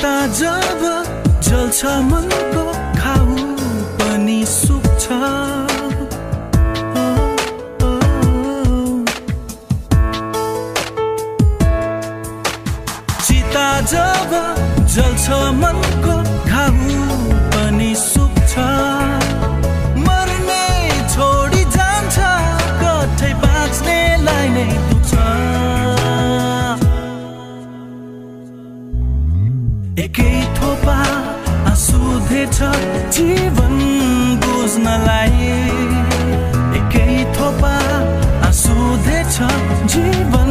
चिता जब जल्छ मनको घाउ पनि सुक्छ चिता जब जल्छ मनको घाउ पनि सुक्छ मर्ने छोडी जान्छ कतै बाँच्नेलाई नै दुख्छ एकै थोपा आँसु धेर्छ जीवन बुझ्नलाई एकै थोपा आँसु धेर्छ जीवन